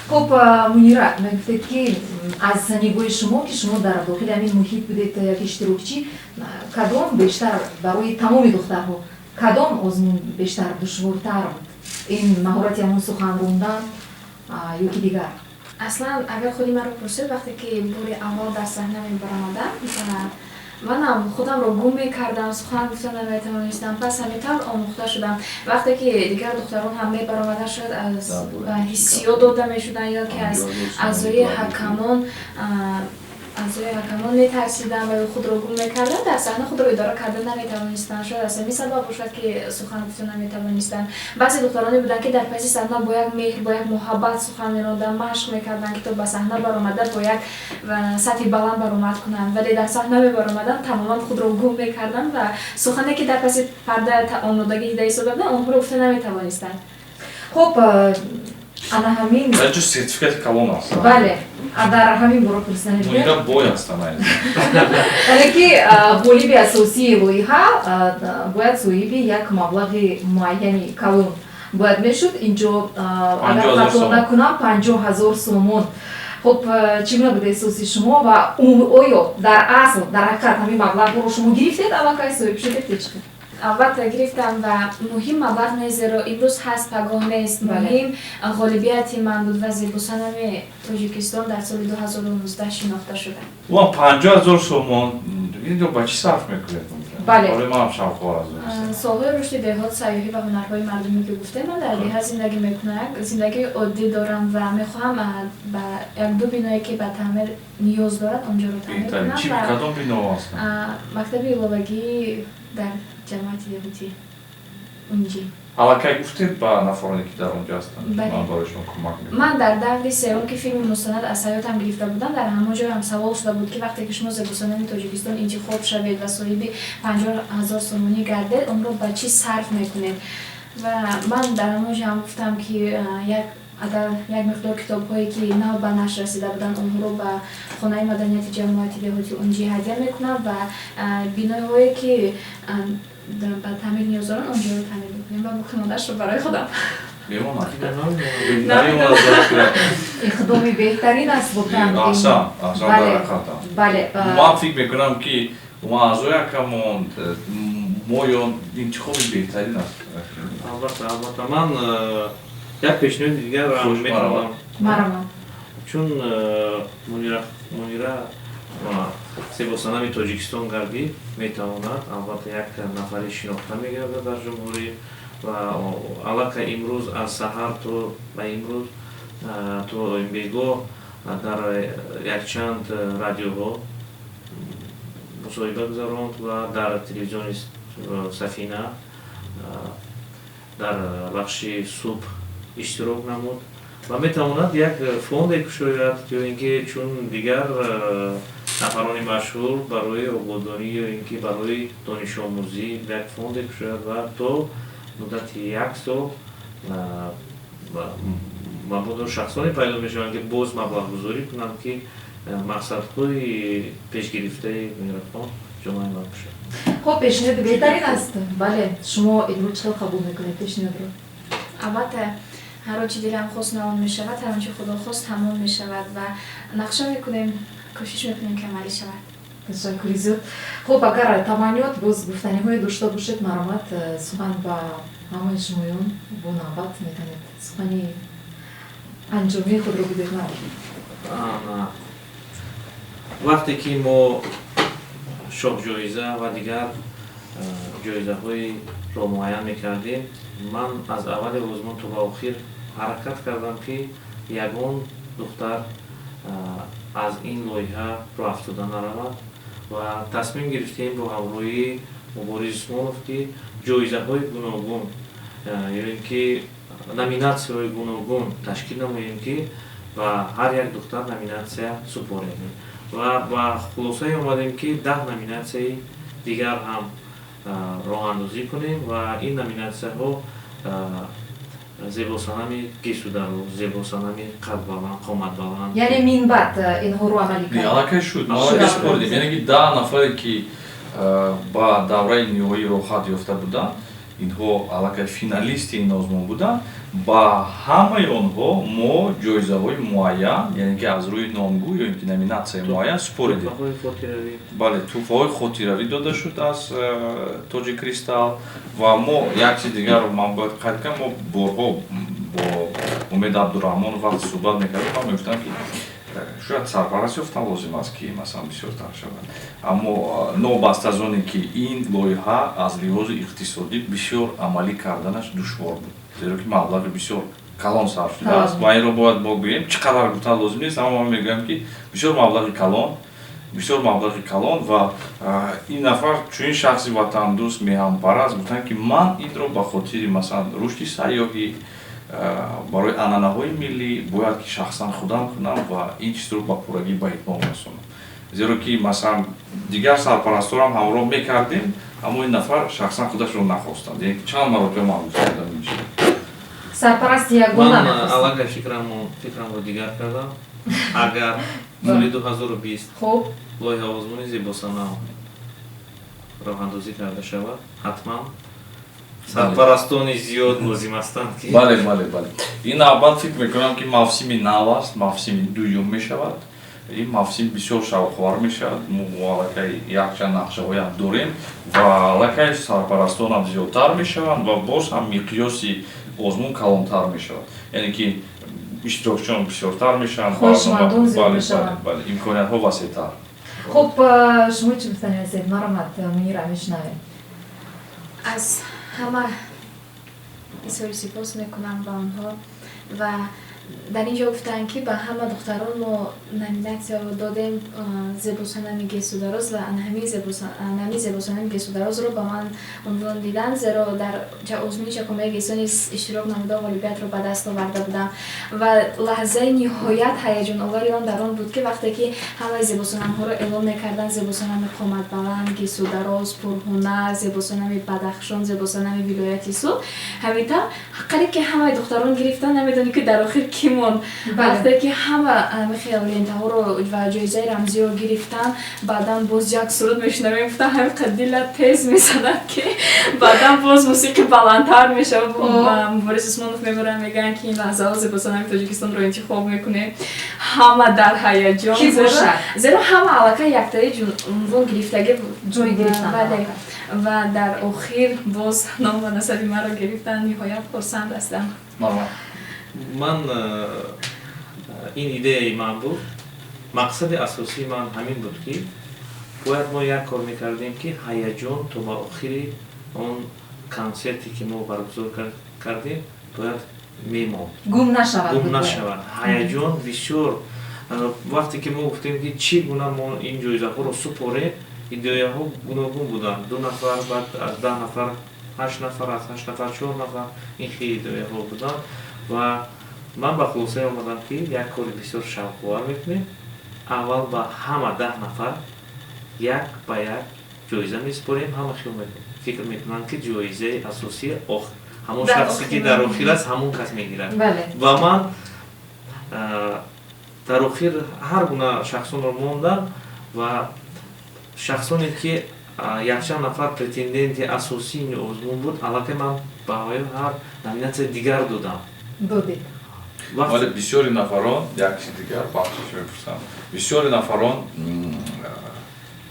Хуб, Мунира, мегуфтед, ки аз нигоҳи шумо, ки шумо дар дохили ҳамин муҳит будед, як иштирокчӣ, кадом бештар барои тамоми духтарҳо, кадом озмун бештар душвортар буд? Ин маҳорати ҳамон сухан рондан ё ки дигар? Аслан, агар худи маро пурсед, вақте ки бори аввал дар саҳна мебаромадам, манам худамро гум мекардам, сухан гуфта наметавонистам. Пас ҳамин тавр омӯхта шудам. Вақте ки дигар духтарон ҳам мебаромадан, шояд аз ҳиссиёт дода мешуданд ё ки аз аъзои ҳакамон метарсиданд ва худро гум мекарданд, дар саҳна худро идора карда наметавонистанд. Шояд аз ҳамин сабаб бошад, ки сухан гуфта наметавонистанд. Баъзе духтароне буданд, ки дар паси саҳна бо як меҳр, бо як муҳаббат сухан меронданд, машқ мекарданд, ки то ба саҳна баромада бо як сатҳи баланд баромад кунанд, вале дар саҳна мебаромаданд, тамоман худро гум мекарданд ва сухане, ки дар паси парда омодагӣ дида истода буданд, онҳоро гуфта наметавонистанд. Хуб, ана ҳамин Ҷо сертификати калон аст. Бале, дар ҳамин боро пурсидани. Мунира бой ҳастанд. Яъне ки ғолиби асосии лоиҳа бояд соҳиби як маблағи муайяни калон бояд мешуд. Инҷо, агар хато накунам, 50 000 сомон. Хуб, чӣ гуна буд эҳсоси шумо ва оё дар асл, дар ҳақиқат ҳамин маблағро шумо гирифтед, аллакай соҳиб шудед ё чӣ? Албатта, гирифтам. Ва муҳим маблағ нест, зеро имрӯз ҳаст, пагоҳ нест. Муҳим ғолибияти ман буд ва зебосанами Тоҷикистон дар соли 2019 шинохта шуда. Ва 50 000 сомон инро ба чӣ сарф мекунед? Бале. Манам шавқовар аз. Солҳои рушди деҳот, сайёҳӣ ва ҳунарҳои мардумӣ, ки гуфтем, ман дар деҳа зиндагӣ мекунам, зиндагии оддӣ дорам ва мехоҳам ба як-ду биное, ки ба таъмир ниёз дорад, онҷоро таъмир кунам. Кадом бино аст? Мактаби иловагӣ дар ҷамоати деҳотӣ Унҷӣ. Аллакай гуфтед ба нафароне, ки дар он ҷо ҳастанд, ман барои шумо кӯмак мекунам? Ман дар даври сеюм, ки филми мустанад аз ҳаётам гирифта будам, дар ҳамон ҷоям савол шуда буд, ки вақте ки шумо зебосанами Тоҷикистон интихоб шавед ва соҳиби 50 000 сомонӣ гардед, онро ба чӣ сарф мекунед? Ва ман дар ҳамон ҷоам гуфтам, ки як адад, як миқдор китобҳое, ки нав ба нашр расида буданд, онҳоро ба хонаи маданияти ҷамоати деҳоти Унҷӣ ҳадя мекунам ва биноҳое, ки ба таъмир ниёз доранд, онҷоро таъмир мекунем ва боқимондаашро барои худам. Мемонад. Иқдоми беҳтарин аст воқеан. Аҳсан, аҳсан, дар ҳақиқат. Бале. Ман фикр мекунам, ки аъзои ҳакамон мо ё интихоби беҳтарин аст. Албатта, албатта, ман як пешниҳоди дигар метавонам. Марҳамат. Чун Мунира зебосанами Тоҷикистон гардид, метавонад, албатта, як нафари шинохта мегардад дар ҷумҳурӣ ва аллакай имрӯз аз саҳар то ба имрӯз то бегоҳ дар якчанд радиоҳо мусоҳиба гузаронд ва дар телевизиони Сафина дар бахши субҳ иштирок намуд ва метавонад як фонде кушояд ё ин ки чун дигар нафарони машҳур барои ободонӣ ё ин ки барои донишомӯзӣ як фонде кушояд ва то муддати як сол мабодо шахсоне пайдо мешаванд, ки боз маблағгузорӣ кунанд, ки мақсадҳои пешгирифтаи Мунирахон ҷомаи ман бошад. Хуб, пешниҳоди беҳтарин аст. Бале, шумо инро чӣ хел қабул мекунед пешниҳодро? Албатта, ҳар он чи дилам хост, на он мешавад, ҳар он чи Худо хост, ҳамон мешавад ва нақша мекунем, кӯшиш мекунем, ки амалӣ шавад. Ташаккури зиёд. Хуб, агар таманниёт, боз гуфтаниҳое дошта бошед, марҳамат, сухан ба ҳамаи шумоён бо навбат метавонед сухани анҷомии худро бигӯед. Марҳамат. Вақте ки мо шоҳҷоиза ва дигар ҷоизаҳоеро муайян мекардем, ман аз аввали озмун то ба охир ҳаракат кардам, ки ягон духтар аз ин лоиҳа роҳ афтода наравад ва тасмим гирифтем бо ҳамроҳии Мубориз Усмонов, ки ҷоизаҳои гуногун ё ин ки номинатсияҳои гуногун ташкил намоем, ки ба ҳар як духтар номинатсия супорем, ва ба хулосае омадем, ки 10 номинатсияи дигар ҳам роҳандозӣ кунем ва ин номинатсияҳо: зебосанами гесудароз, зебосанами қадбаланд, қоматбаланд. Яъне минбаъд инҳоро амалӣ кард? Аллакай шуд, аллакай супоридем. Яъне ки 10 нафаре, ки ба давраи ниҳоӣ роҳхат ёфта буданд, инҳо аллакай финалисти ин озмун буданд, ба ҳамаи онҳо мо ҷоизаҳои муайян, яъне ки аз рӯи номгӯ ё ин ки номинатсияи муайян супоридем. Бале, тӯҳфаҳои хотиравӣ дода шуд аз Тоҷи Кристалл. Ва мо як чиз дигарро ман бояд қайд кунам: мо борҳо бо Умед Абдураҳмонов вақте суҳбат мекардем, ман мегуфтам, ки шояд сарпараст ёфтан лозим аст, ки масалан бисёртар шавад. Аммо новобаста аз оне ки ин лоиҳа аз лиҳози иқтисодӣ бисёр амалӣ карданаш душвор буд, зеро ки маблағи бисёр калон сарф шудааст ва инро бояд мо гӯем, чӣ қадар гуфтан лозим нест, аммо ман мегӯям, ки бисёр маблағи калон, бисёр маблағи калон. Ва ин нафар чунин шахси ватандӯст, меҳанпараст, гуфтанд, ки ман инро ба хотири масалан рушди сайёҳӣ, барои анъанаҳои миллӣ бояд ки шахсан худам кунам ва ин чизро ба пуррагӣ ба итмом расонам, зеро ки масалан дигар сарпарасторам ҳамроҳ мекардем, аммо ин нафар шахсан худашро нахостанд. Яъне чанд маротиба ман гуфтам ин чиз. Сарпарасти ягона. Ман аллакай фикрамро дигар кардам. Агар соли 2020 лоиҳа озмуни зебосанам роҳандозӣ карда шавад, ҳатман сарпарастони зиёд лозим ҳастанд, ки Бале, ин навбат фикр мекунам, ки мавсими нав аст, мавсими дуюм мешавад. Ин мавсим бисёр шавқовар мешавад. Мо аллакай якчанд нақшаҳоям дорем ва аллакай сарпарастонам зиёдтар мешаванд ва боз ҳам миқёси озмун калонтар мешавад, яъне ки иштирокчиён бисёртар мешаванд. Хоҳишмандон зиёд мешаванд. Бале, имкониятҳо васеътар. Хуб, шумо чӣ гуфтани ҳастед? Марҳамат, Мунира, мешунавем. Аз ҳама изҳори сипос мекунам ба онҳо ва дар ин ҷо гуфтанд, ки ба ҳама духтарон мо номинатсияро додем, зебосанами гесудароз, ва ҳамин зебосанами гесударозро ба ман унвон диданд, зеро дар озмуни чакомаи гесо низ иштирок намуда, ғолибиятро ба даст оварда будам. Ва лаҳзаи ниҳоят ҳаяҷоновари он дар он буд, ки вақте ки ҳамаи зебосанамҳоро эълон мекарданд: зебосанами қоматбаланд, гесудароз, пурҳунар, зебосанами Бадахшон, зебосанами вилояти Суғд, ҳамин тавр қариб ки ҳамаи духтарон гирифтанд. Намедонӣ, ки дар охир ки монд. Вақте ки ҳама хел лентаҳоро ва ҷоизаи рамзиро гирифтан, баъдан боз як суруд мешунавем, гуфтан ҳамин қад дила тез мезанад, ки баъдан боз мусиқӣ баландтар мешавад. Мубориз Усмонов мебаранд, мегӯянд, ки ин лаҳзаҳо зебосанами Тоҷикистонро интихоб мекунем. Ҳама дар ҳаяҷон, зеро ҳама аллакай яктаи унвон гирифтагӣ. Ҷой гирифтан. Ва дар охир боз ном ва насаби маро гирифтан, ниҳоят хурсанд ҳастам. Ман ин идеяи ман буд. Мақсади асосии ман ҳамин буд, ки бояд мо як кор мекардем, ки ҳаяҷон то ба охири он консерте, ки мо баргузор кардем, бояд мемонд. Гум нашавад. Гум нашавад ҳаяҷон бисёр. Вақте ки мо гуфтем, ки чӣ гуна мо ин ҷоизаҳоро супорем, идеяҳо гуногун буданд: ду нафар, баъд аз 10 нафар ҳашт нафар, аз ҳашт нафар чор нафар. Ин хеле идеяҳо буданд ва ман ба хулосае омадам, ки як кори бисёр шавқовар мекунем: аввал ба ҳама 10 нафар як ба як ҷоиза месупорем. Ҳама хиёл фикр мекунанд, ки ҷоизаи асосӣ ҳамон шахсе, ки дар охир аст, ҳамон кас мегирад. Ва ман дар охир ҳар гуна шахсонро мондам ва шахсоне, ки якчанд нафар претенденти асосии озмун буд, аллакай ман ба ҳар номинатсияи дигар додам. Додед. Вале бисёри нафарон, як чиз дигар, бахшиш мепурсам, бисёри нафарон,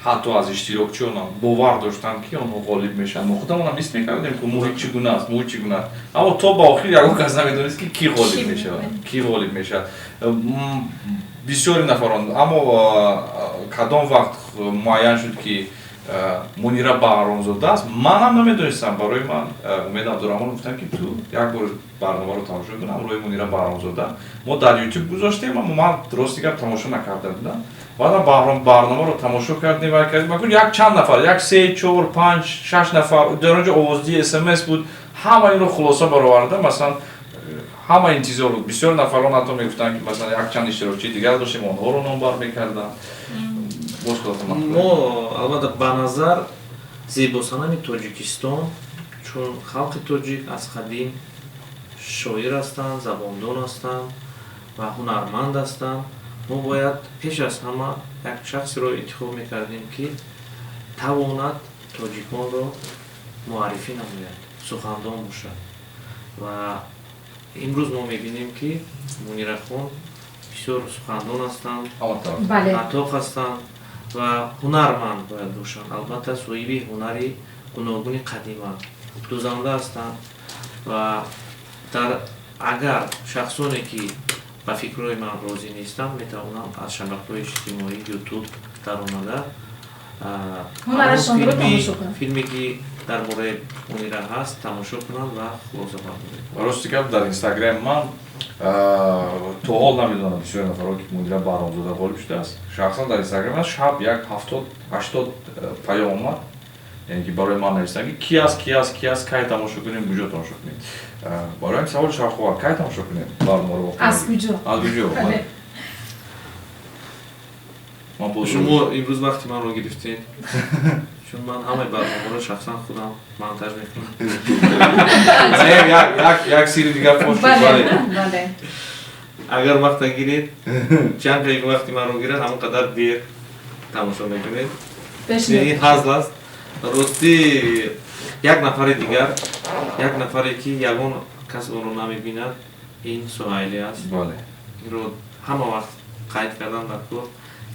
ҳатто аз иштирокчиёнам, бовар доштанд, ки онҳо ғолиб мешаванд. Мо худамонам ҳис мекардем, ки муҳит чӣ гуна аст, муҳит чӣ гуна аст, аммо то ба охир ягон кас намедонист, ки кӣ ғолиб мешавад, кӣ ғолиб мешавад. Бисёри нафарон. Аммо кадом вақт муайян шуд, ки Мунира Баҳромзода аст, манам намедонистам. Барои ман Умед Абдураҳмонов гуфтам, ки ту як бор барномаро тамошо кун ҳамроҳи Мунира Баҳромзода. Мо дар Ютуб гузоштем, аммо ман, рости гап, тамошо накарда будам. Баъдам барномаро тамошо кардем ва кардем, як чанд нафар, як, се, чор, панҷ, шаш нафар дар он ҷо овоздии СМС буд, ҳама инро хулоса бароварда. Масалан, ҳама интизор буд. Бисёр нафарон ҳатто мегуфтанд, ки масалан якчанд иштирокчии дигар доштем, онҳоро номбар мекарданд. Мо албатта, ба назар зебосанами Тоҷикистон, чун халқи тоҷик аз қадим шоир ҳастанд, забондон ҳастанд ва ҳунарманд ҳастанд, мо бояд пеш аз ҳама як шахсеро интихоб мекардем, ки тавонад тоҷиконро муаррифӣ намояд, сухандон бошад. Ва имрӯз мо мебинем, ки Мунирахон бисёр сухандон ҳастанд, атоқ ҳастанд ва ҳунарманд бояд бошанд. Албатта, соҳиби ҳунари гуногуни қадима, дузанда ҳастанд. Ва дар агар шахсоне, ки ба фикрҳои ман розӣ нестанд, метавонанд аз шабакаҳои иҷтимоӣ, Ютуб даромада филме, ки дар бораи Мунира ҳаст, тамошо кунанд ва хулоса бардоранд. Рости гап, дар Инстаграм ман то ҳол намедонам, бисёри нафарҳо, ки Мунира Баҳромзода ғолиб шудааст. Шахсан дар Инстаграм аст, шаб як 70-80 паём омад, яъне ки барои ман нависанд, ки ки аст, ки аст, ки аст, кай тамошо кунем, куҷо тамошо кунем. Барои ҳамин саволи шавқовар: кай тамошо кунем барномаро? Аз куҷо? Аз куҷо? Шумо имрӯз вақти манро гирифтед, чун ман ҳамаи барномаро шахсан худам монтаж мекунам. Як сири дигар фош. Агар вақта гиред, чанд дақиқа вақти манро гирад, ҳамон қадар дер тамошо мекунед. Ин ҳазл аст. Ростӣ, як нафари дигар, як нафаре, ки ягон кас онро намебинад, ин Суҳайлӣ аст. Инро ҳама вақт қайд кардан дар кор,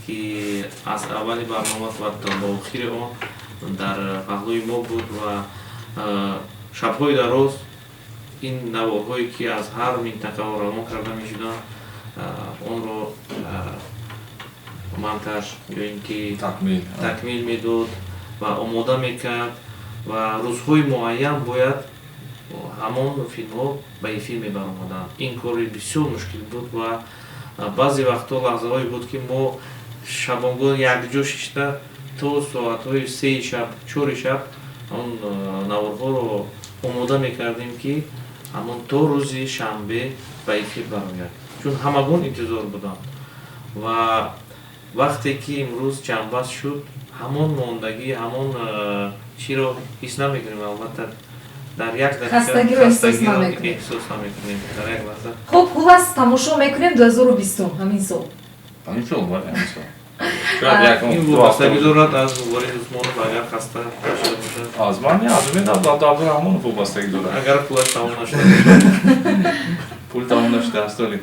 ки аз аввали барнома ва то ба охири он дар паҳлӯи мо буд ва шабҳои дароз ин наворҳое, ки аз ҳар минтақао равон карда мешуданд, онро монтаж ё ин ки такмил медод ва омода мекард. Ва рӯзҳои муайян бояд ҳамон филмҳо ба эфир мебаромаданд. Ин кори бисёр мушкил буд ва баъзе вақтҳо лаҳзаҳое буд, ки мо шабонгоҳ якҷо шишта то соатҳои 3-и шаб, 4-и шаб он наворҳоро омода мекардем, ки ҳамон то рӯзи шанбе ба эфир барояд, чун ҳамагон интизор буданд. Ва вақте ки имрӯз ҷамъбаст шуд, ҳамон мондагӣ, ҳамон чиро ҳис намекунем, албатта. Дар як дақиқа хастагиро эҳсос намекунем. Эҳсос намекунем дар як лаҳза. Хуб, хулас, тамошо мекунем 2020, ҳамин сол. Ҳамин сол, бале, ҳамин сол. Шояд як Ин ду вобастагӣ ҳафта. дорад аз Мубориз Усмонов, агар хаста нашуда бошад. Аз ман не, аз Умед Абдураҳмонов вобастагӣ дорад. Агар пулаш тамом нашуда бошад. Пул тамом нашудааст оле.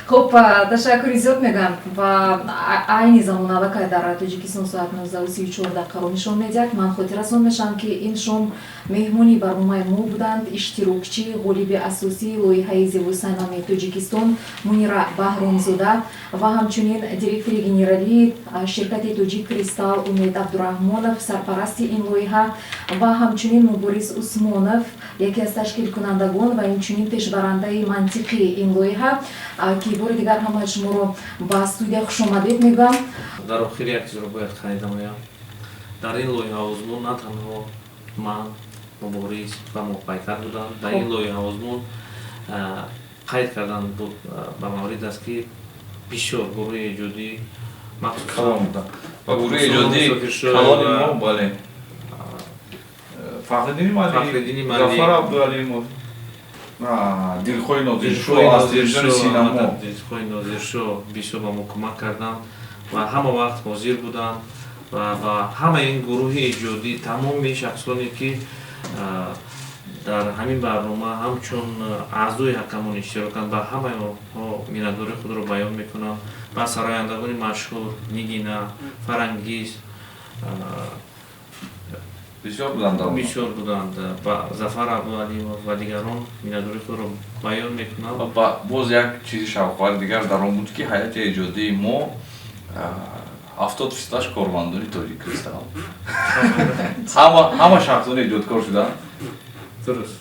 Хуб, ташаккури зиёд мегӯям ва айни замон аллакай дар Тоҷикистон соат 19:34 дақиқаро нишон медиҳад. Ман хотиррасон мешавам, ки ин шом меҳмони барномаи мо буданд иштирокчӣ, ғолиби асосии лоиҳаи Зебосанами Тоҷикистон Мунира Баҳромзода ва ҳамчунин директори генералии ширкати Тоҷик Кристалл Умед Абдураҳмонов, сарпарасти ин лоиҳа, ва ҳамчунин Мубориз Усмонов, яке аз ташкилкунандагон ва инчунин пешбарандаи мантиқии ин лоиҳа, ки бори дигар ҳамаи шуморо ба студия хушомадед мегӯям. Дар охир як чизро бояд қайд намоям: дар ин лоиҳаозмун на танҳо ман, Мубориз ва Моҳпайкар буданд. Дар ин лоиҳаозмун қайд кардан буд ба маврид аст, ки бисёр гурӯҳи эҷодӣ, махсусан Калон буданд ва гурӯҳи эҷодӣ Мусофиршоев калони ва мо, бале, Фахриддини Малик, Фахриддини Малик. Зафар Абдуалимов, Дилхоҳи Нозиршоҳ аз телевизиони Синамо. Дилхоҳи Нозиршоҳ бисёр ба мо кӯмак карданд ва ҳама вақт ҳозир буданд ва ба ҳамаи ин гурӯҳи эҷодӣ, тамоми шахсоне, ки дар ҳамин барнома ҳамчун аъзои ҳакамон иштирок карданд, ба ҳамаи онҳо миннатдории худро баён мекунам. Ба сарояндагони машҳур Нигина, Фарангиз, Бисёр буданд дар онҳо. Бисёр буданд, ба Зафар Абдуалимов ва дигарон миннатдории худро баён мекунам. Ва боз як чизи шавқовари дигар дар он буд, ки ҳайати эҷодии мо 70 фисадаш кормандони Тоҷик Кристалл, ҳама шахсони эҷодкор шуданд. Дуруст.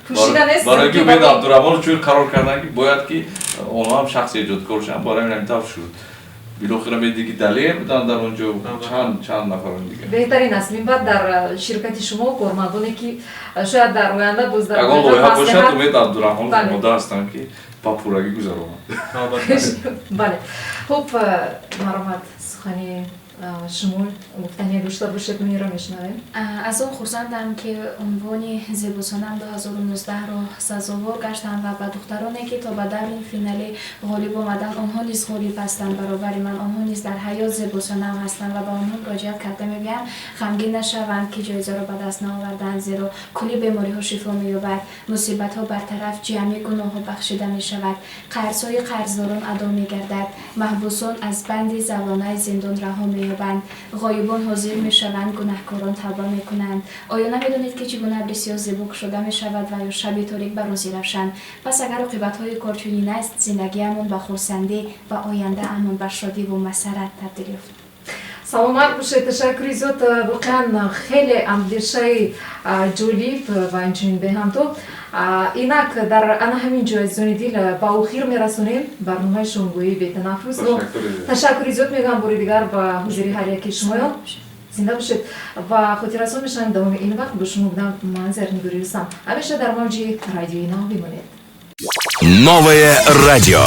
Пӯшида нест. Барои ки Умед Абдураҳмонов чун қарор карданд, ки бояд ки онҳо ҳам шахси эҷодкор шаванд, барои ҳамин ҳамин тавр шуд. Билохира медидӣ, ки Далер буданд дар он ҷо, чанд чанд нафарони дигар. Беҳтарин аст. Минбаъд дар ширкати шумо кормандоне, ки шояд дар оянда боз дар Ягон лоиҳа бошад, маслиҳат Умед Абдураҳмонов омода ҳастанд, ки ба пуррагӣ гузаронанд. Албатта. Бале, хуб, марҳамат, сухани шумо гуфтание дошта бошед, Мунира, мешунавем. Аз он хурсандам, ки унвони Зебосанам 2019-ро сазовор гаштам ва ба духтароне, ки то ба даври финалӣ ғолиб омаданд, онҳо низ ғолиб ҳастанд баробари ман, онҳо низ дар ҳаёт зебосанам ҳастанд ва ба онҳо муроҷиат карда мегӯям, ғамгин нашаванд, ки ҷоизаро ба даст наоварданд, зеро кулли бемориҳо шифо меёбад, мусибатҳо бартараф, ҷамъи гуноҳҳо бахшида мешавад, қарзҳои қарздорон адо мегардад, маҳбусон аз банди завонаи зиндон раҳо меёбанд, ғоибон ҳозир мешаванд, гунаҳкорон тавба мекунанд. Оё намедонед, ки чӣ гуна абри сиёҳ зебо кушода мешавад ва ё шаби торик ба рӯзи равшан? Пас агар оқибатҳои кор чунин аст, зиндагиамон ба хурсандӣ ва ояндаамон ба шодиву масаррат табдил ёфт. Саломат бошед, ташаккури зиёд. Воқеан хеле андешаи ҷолиб ва инчунин беҳамто. Инак, дар ана ҳамин ҷо, азизони дил, ба охир мерасонем барномаи шомгоҳии бетанаффусро. Ташаккури зиёд мегӯям бори дигар ба ҳузури ҳар яки шумоён. Зинда бошед ва хотиррасон мешавем, давоми ин вақт бо шумо будам ман, Зарнигори Рустам. Ҳамеша дар мавҷи Радиои Нав бимонед. Новое радио.